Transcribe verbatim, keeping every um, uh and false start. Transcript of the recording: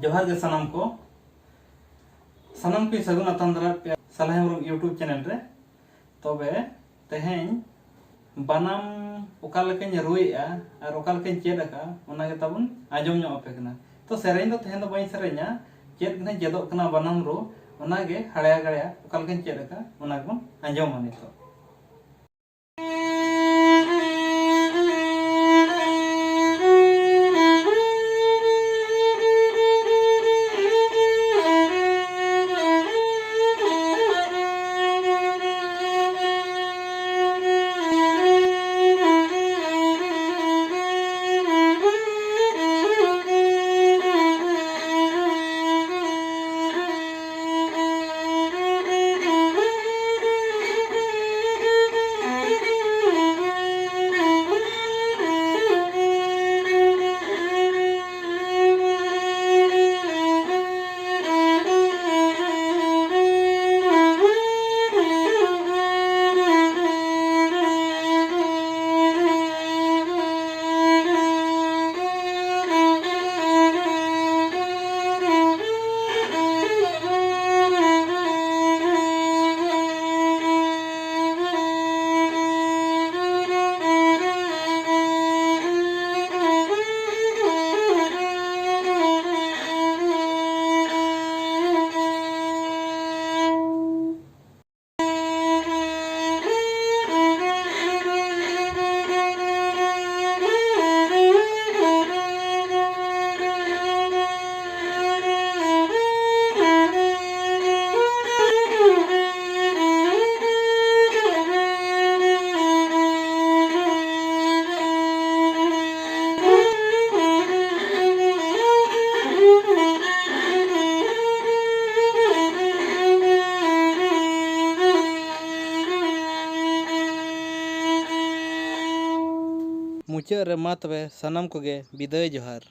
ᱡᱚᱦᱟᱨ ᱜᱮ ᱥᱟᱱᱟᱢ ᱠᱚ᱾ ᱥᱟᱱᱟᱢ ᱠᱚᱧ ᱥᱟᱹᱜᱩᱱ ᱟᱛᱟᱝ ᱫᱟᱨᱟᱢ ᱯᱮᱭᱟ ᱥᱟᱞᱦᱟ ᱦᱮᱢᱵᱨᱚᱢ YouTube channel ᱨᱮ᱾ ᱛᱚᱵᱮ ᱛᱮᱦᱮᱧ ᱵᱟᱱᱟᱢ ᱚᱠᱟ ᱞᱮᱠᱟᱧ ᱨᱩᱭᱮᱫᱼᱟ ᱟᱨ ᱚᱠᱟ ᱞᱮᱠᱟᱧ ᱪᱮᱫ ᱟᱠᱟᱫᱼᱟ, ᱚᱱᱟ ᱜᱮ ᱛᱟᱵᱚᱱ ᱟᱸᱡᱚᱢ ᱧᱚᱜ ᱟᱯᱮ ᱠᱟᱱᱟ᱾ ᱛᱚ ᱥᱮᱨᱮᱧ ᱫᱚ ᱛᱮᱦᱮᱧ ᱫᱚ ᱵᱟᱹᱧ ᱥᱮᱨᱮᱧᱟ, ᱪᱮᱫ ᱜᱮ ᱱᱟᱦᱟᱜ ᱪᱮᱫᱚᱜ ᱠᱟᱱᱟ ᱵᱟᱱᱟᱢ ᱨᱩ, ᱚᱱᱟ ᱜᱮ ᱦᱟᱲᱭᱟ ᱜᱟᱲᱭᱟ ᱚᱠᱟ ᱞᱮᱠᱟᱧ ᱪᱮᱫ ᱟᱠᱟᱫᱼᱟ, ᱚᱱᱟ ᱜᱮᱵᱚᱱ ᱟᱸᱡᱚᱢᱟ ᱱᱤᱛᱚᱜ᱾ ᱢᱩᱪᱟᱹᱫ ᱨᱮ ᱢᱟ ᱛᱚᱵᱮ ᱥᱟᱱᱟᱢ ᱠᱚᱜᱮ ᱵᱤᱫᱟᱹᱭ ᱡᱚᱦᱟᱨ᱾